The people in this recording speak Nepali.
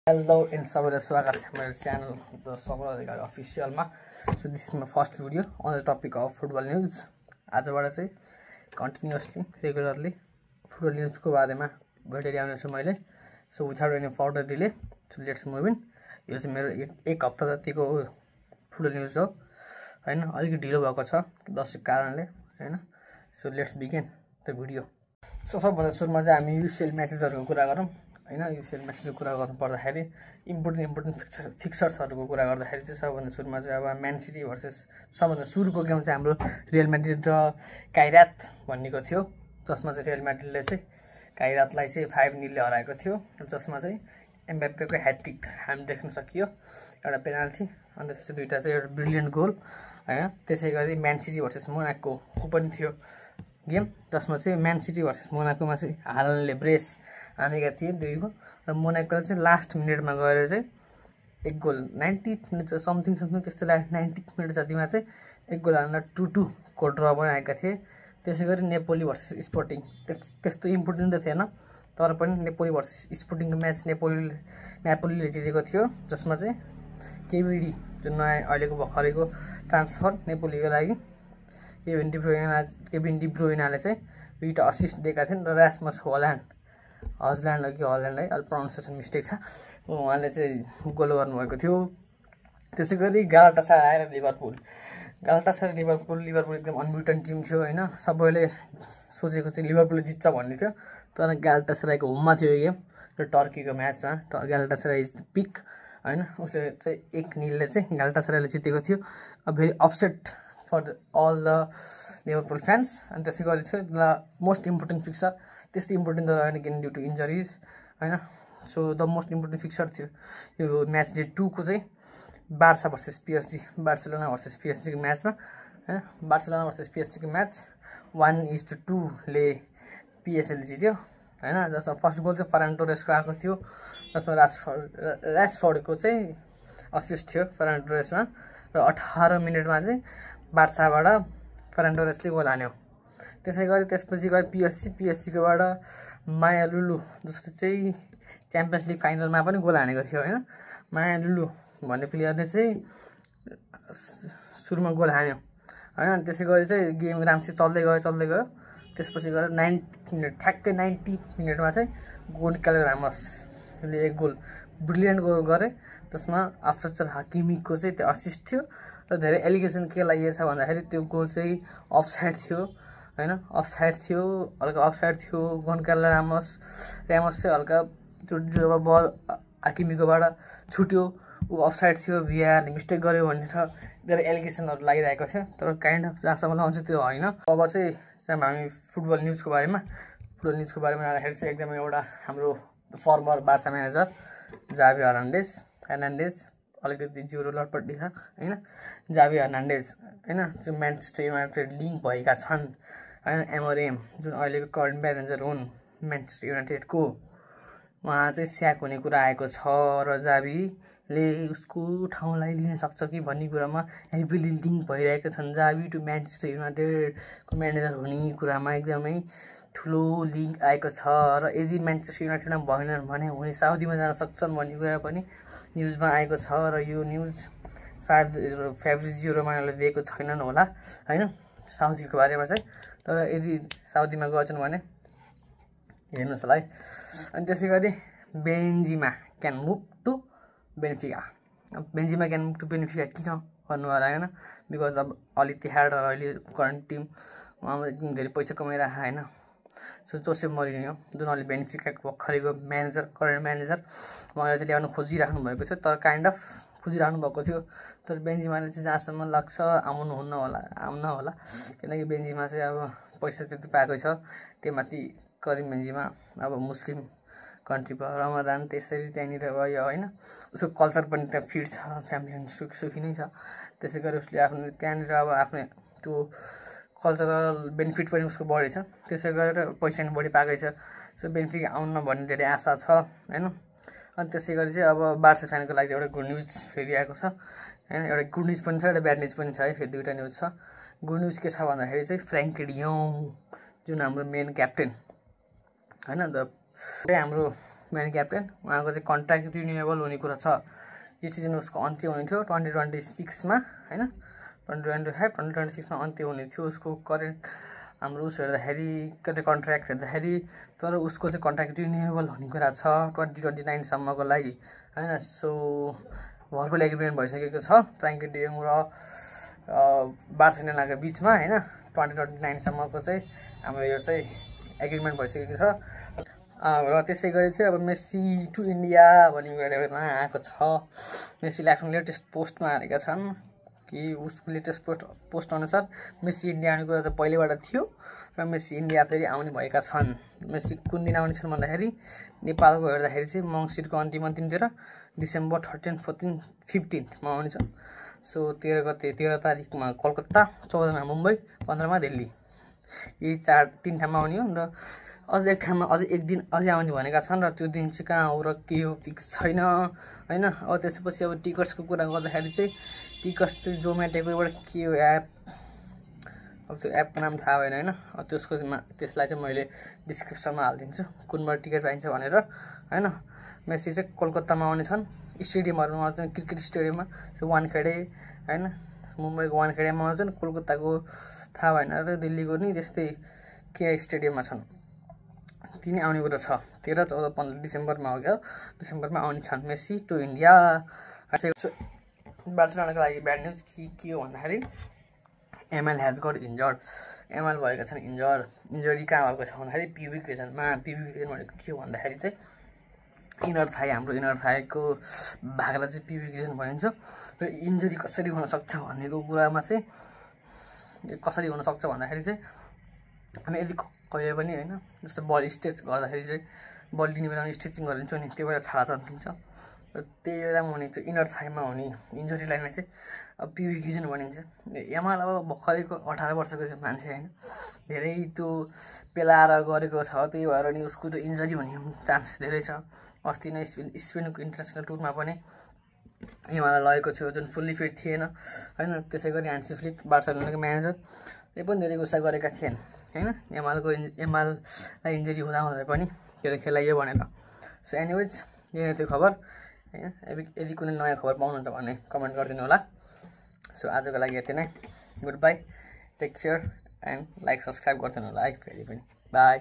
हेलो इन सबैलाई स्वागत छ मेरो च्यानल द सबल अधिकारी अफिसियलमा। So this is my first video on the topic of football news. आजबाट चाहिँ कन्टिन्युअसली रेगुलरली फुटबल न्युजको बारेमा भिडियो ल्याउने छु मैले। So without any further delay so let's move in. यो चाहिँ मेरो एक हप्ता जतिको फुटबल न्युज हो हैन। अलिकति ढिलो भएको छ दसैँको कारणले हैन। So let's begin the video. So सबभन्दा सुरुमा चाहिँ हामी युसिएल म्याचेसहरूको कुरा गरौँ हैन। युसिएल म्याचेसको कुरा गर्नु पर्दाखेरि इम्पोर्टेन्ट फिक्चर्सहरूको कुरा गर्दाखेरि चाहिँ सबभन्दा सुरुमा चाहिँ अब म्यान सिटी भर्सेस सबभन्दा सुरुको गेम चाहिँ हाम्रो रियल म्याड्रिड र काइरात भन्नेको थियो, जसमा चाहिँ रियल म्याड्रिडले चाहिँ काइरातलाई चाहिँ 5-0 ले हराएको थियो, जसमा चाहिँ एम्बाप्पेको ह्याट्रिक हामी देख्न सकियो, एउटा पेनाल्टी अन्त त्यसपछि दुईटा चाहिँ एउटा ब्रिलियन्ट गोल हैन। त्यसै गरी म्यान सिटी भर्सेस मोनाको पनि थियो गेम, जसमा चाहिँ म्यान सिटी भर्सेस मोनाकोमा चाहिँ हालनले ब्रेस आनेका थिए दुईको, र मोनाकोले चाहिँ लास्ट मिनटमा गएर चाहिँ एक गोल 90 मिनट समथिङ त्यस्तो लाग्यो, 90 मिनट जतिमा चाहिँ एक गोल हालेर 2-2 को ड्र बनाएका थिए। त्यसै गरी नेपोली भर्सेस स्पोर्टिङ त्यस्तो इम्पोर्टेन्ट त थिएन, तर पनि नेपोली भर्सेस स्पोर्टिङको म्याच नेपोलीले जितेको थियो, जसमा चाहिँ केबिडी जुन नयाँ अहिलेको भर्खरैको ट्रान्सफर नेपोलीको लागि केभिन डी ब्रुइनाले चाहिँ दुईटा असिस्ट दिएका थिए र रास्मस हजल्यान्ड है अलि प्रोनाउन्सिएसन मिस्टेक छ, उहाँले चाहिँ गोल गर्नुभएको थियो। त्यसै गरी गालाटासाराय र लिभरपुल एकदम अनबिटन टिम थियो हैन। सबैले सोचेको चाहिँ लिभरपुलले जित्छ भन्ने थियो, तर गालाटासारायको होममा थियो यो गेम र टर्कीको म्याचमा गालाटासाराय इज द पिक हैन। उसले चाहिँ 1-0 ले चाहिँ गालाटासारायले जितेको थियो। A very upset for all the Liverpool fans. अनि त्यसै गरी चाहिँ द मोस्ट इम्पोर्टेन्ट फिक्चर, त्यस्तै इम्पोर्टेन्ट त रहेन किन ड्यु टु इन्जरिज हैन। So the most important fixture थियो यो म्याच डे 2 को चाहिँ Barca versus PSG, Barcelona versus PSG को म्याचमा हैन। बार्सिलोना भर्सेस पिएसजी को म्याच 1-2 ले पिएसएलले जित्यो हैन, जसमा फर्स्ट गोल चाहिँ फर्नान्डो टोरेसको आएको थियो, जसमा रासफोर्डको चाहिँ असिस्ट थियो फर्नान्डो टोरेसमा, र 18 मिनेटमा चाहिँ बार्साबाट फर्नान्डो टोरेसले गोल हान्यो। त्यसै गरी त्यसपछि गयो पिएसजीकोबाट माया लुलु, जसले चाहिँ च्याम्पियन्स लिग फाइनलमा पनि गोल हानेको थियो हैन। माया लुलु भन्ने प्लेयरले चाहिँ सुरुमा गोल हान्यो हैन। त्यसै गरी चाहिँ गेम राम्ररी चल्दै गयो। त्यसपछि गएर 90 मिनट ठ्याक्कै 90 मिनटमा चाहिँ गोन्कालो रामसले एक गोल ब्रिलियन्ट गोल गरे, जसमा अफजल हकिमीको चाहिँ त्यो असिस्ट थियो। र धेरै एलिगेसन के लागिएको छ भन्दाखेरि त्यो गोल चाहिँ अफसाइड थियो हैन, हल्का अफसाइड थियो। गोन्कालो रामस चाहिँ हल्का जब बल हकिमीकोबाट छुट्यो ऊ अफसाइड थियो, भिआरले मिस्टेक गर्यो भनेर धेरै एलिगेसनहरू लागिरहेको थियो, तर काइन्ड अफ जहाँसम्म लाउँछ त्यो होइन। अब चाहिँ हामी फुटबल न्युजको बारेमा जाँदाखेरि चाहिँ एकदमै एउटा हाम्रो फर्मर बार्सा म्यानेजर जाभी हर्नान्डेज अलिकति जिरो लटपट्टि छ हैन। जाभी हर्नान्डेज हैन, जो म्यान्चेस्टर युनाइटेड लिङ्क भएका छन् हैन। एमोरेम जुन अहिलेको करेन्ट म्यानेजर हुन् म्यान्चेस्टर युनाइटेडको, उहाँ चाहिँ स्याक हुने कुरा आएको छ र जाभीले उसको ठाउँलाई लिन सक्छ कि भन्ने कुरामा हेभिली लिङ्क भइरहेका छन्। जाभी टु म्यान्चेस्टर युनाइटेडको म्यानेजर हुने कुरामा एकदमै ठुलो लिङ्क आएको छ, र यदि म्यान्चेस्टर युनाइटेडमा भएनन् भने उनी साउदीमा जान सक्छन् भन्ने कुरा पनि न्युजमा आएको छ, र यो न्युज सायद फेब्रिजियो रोमानोले दिएको छैनन् होला हैन साउदीको बारेमा चाहिँ, तर यदि साउदीमा गएछन् भने हेर्नुहोस् होला है। अनि त्यसै गरी बेन्जिमा क्यान मुभ टु बेनिफिका किन भन्नु होला हैन, बिकज अब अलि तिहाड अहिले करेन्ट टिम उहाँमा एकदम धेरै पैसा कमाइरहेको हैन। सो जोसेफ मोरिन्यो जुन अहिले बेनिफिकाको भर्खरैको करेन्ट म्यानेजर, उहाँले चाहिँ ल्याउन खोजिराख्नु भएको थियो, तर काइन्ड अफ खोजिराख्नु भएको थियो, तर बेन्जिमाले चाहिँ जहाँसम्म लाग्छ आउन होला किनकि बेन्जिमा चाहिँ अब पैसा त्यति पाएकै छ। त्यो माथि करिम बेन्जिमा अब मुस्लिम कन्ट्री भयो, रमदान त्यसरी त्यहाँनिर गयो होइन। उसको कल्चर पनि त्यहाँ फिट छ, फ्यामिली सुखी नै छ। त्यसै गरी उसले आफ्नो त्यहाँनिर अब आफ्नो त्यो कल्चरल बेनिफिट पनि उसको बढी छ, त्यसै गरेर पैसा पनि बढी पाएकै छ। सो बेनिफिट आउन भन्ने धेरै आशा छ होइन। अनि त्यसै गरी चाहिँ अब बार्सा फ्यानको लागि एउटा गुड न्युज फेरि आएको छ हैन। एउटा गुड न्युज पनि छ, एउटा ब्याड न्युज पनि छ है, फेरि दुईवटा न्युज छ। गुड न्युज के छ भन्दाखेरि चाहिँ फ्र्याङ्की डियोङ जुन हाम्रो मेन क्याप्टेन हैन, हाम्रो मेन क्याप्टेन, उहाँको चाहिँ कन्ट्र्याक्ट रिन्युएबल हुने कुरा छ। यो सिजन उसको अन्त्य हुने थियो 2026मा होइन, 2025 2026मा अन्त्य हुने थियो उसको करेन्ट हाम्रो उस हेर्दाखेरि कन्ट्र्याक्ट हेर्दाखेरि। तर उसको चाहिँ कन्ट्र्याक्ट रिन्युएबल हुने कुरा छ 2029सम्मको लागि होइन। सो भर्बल एग्रिमेन्ट भइसकेको छ फ्र्याङ्की डियोङ र बार्सेलोनाको बिचमा होइन। 2029सम्मको चाहिँ हाम्रो यो चाहिँ एग्रिमेन्ट भइसकेको छ। र त्यसै गरी चाहिँ अब मेस्सी टु इन्डिया भन्ने कुरामा आएको छ। मेस्सीले आफ्नो लेटेस्ट पोस्टमा हालेका छन् कि उसको लेटेस्ट पोस्ट अनुसार मेस्सी इन्डिया आउने कुरा चाहिँ पहिलेबाट थियो र मेस्सी इन्डिया फेरि आउने भएका छन्। मेस्सी कुन दिन आउने छन् भन्दाखेरि नेपालको हेर्दाखेरि चाहिँ मङ्सिरको अन्तिमतिर डिसेम्बर 13, 14, 15मा आउने छन्। सो 13 तारिकमा कलकत्ता, 14मा मुम्बई, 15मा दिल्ली, यही 3 ठाउँमा आउने हो। र अझ एक ठाउँमा अझै एक दिन अझै आउने भनेका छन् र त्यो दिन चाहिँ कहाँ हो र के हो फिक्स छैन होइन। अब त्यसपछि अब टिकट्सको कुरा गर्दाखेरि चाहिँ टिकट्स चाहिँ जोमेटोकोबाट के हो एप, अब त्यो एपको नाम थाहा भएन होइन। त्यसलाई चाहिँ मैले डिस्क्रिप्सनमा हालिदिन्छु कुनबाट टिकट पाइन्छ भनेर होइन। मेस्सी चाहिँ कोलकातामा आउने छन्, स्टेडियमहरूमा आउँछन्, क्रिकेट स्टेडियममा चाहिँ वानखेडे होइन, मुम्बईको वानखेडेमा आउँछन्, कोलकाताको थाहा भएन र दिल्लीको नि त्यस्तै केआई स्टेडियममा छन्। तिनी आउने कुरा छ 13, 14, 15 डिसेम्बरमा हो क्या, डिसेम्बरमा आउने छन् मेस्सी टु इन्डिया। बार्सेलोनाको लागि ब्याड न्युज के हो भन्दाखेरि ML has got injured, ML भएका छन् इन्जरी कहाँ भएको छ भन्दाखेरि प्युबिक रिजनमा। प्युबिक रिजन भनेको के हो भन्दाखेरि चाहिँ इनर थाई, हाम्रो इनर थाईको भागलाई चाहिँ प्युबिक रिजन भनिन्छ। र इन्जरी कसरी हुनसक्छ भनेको कुरामा चाहिँ कसरी हुनसक्छ भन्दाखेरि चाहिँ हामी यदि कहिले पनि होइन जस्तो बल स्ट्रेच गर्दाखेरि चाहिँ बल दिने बेलामा स्ट्रेचिङ गरिन्छ नि, त्यो बेला छाला चम्किन्छ र त्यही बेलामा हुने चाहिँ इनर थाईमा हुने इन्जरीलाई नै चाहिँ अब प्युबिक रिजन भनिन्छ। एमएल अब भर्खरैको 18 वर्षको मान्छे होइन, धेरै त्यो पेलाएर गरेको छ, त्यही भएर नि उसको त्यो इन्जरी हुने चान्सेस धेरै छ। अस्ति नै स्पेनको इन्टरनेसनल टुरमा पनि एमएललाई लगेको थियो जुन फुल्ली फिट थिएन होइन। त्यसै गरी ह्यान्सी फ्लिक बार्सेलोनाको म्यानेजरले पनि धेरै गुस्सा गरेका थिएन होइन एमएललाई इन्जरी हुँदा पनि खेलाइयो भनेर। सो एनिवेज यही नै थियो खबर होइन। यदि कुनै नयाँ खबर पाउनुहुन्छ भने कमेन्ट गरिदिनु होला। सो आजको लागि यति नै, good bye, take care and like subscribe गरिदिनु होला है फेरि पनि, बाई।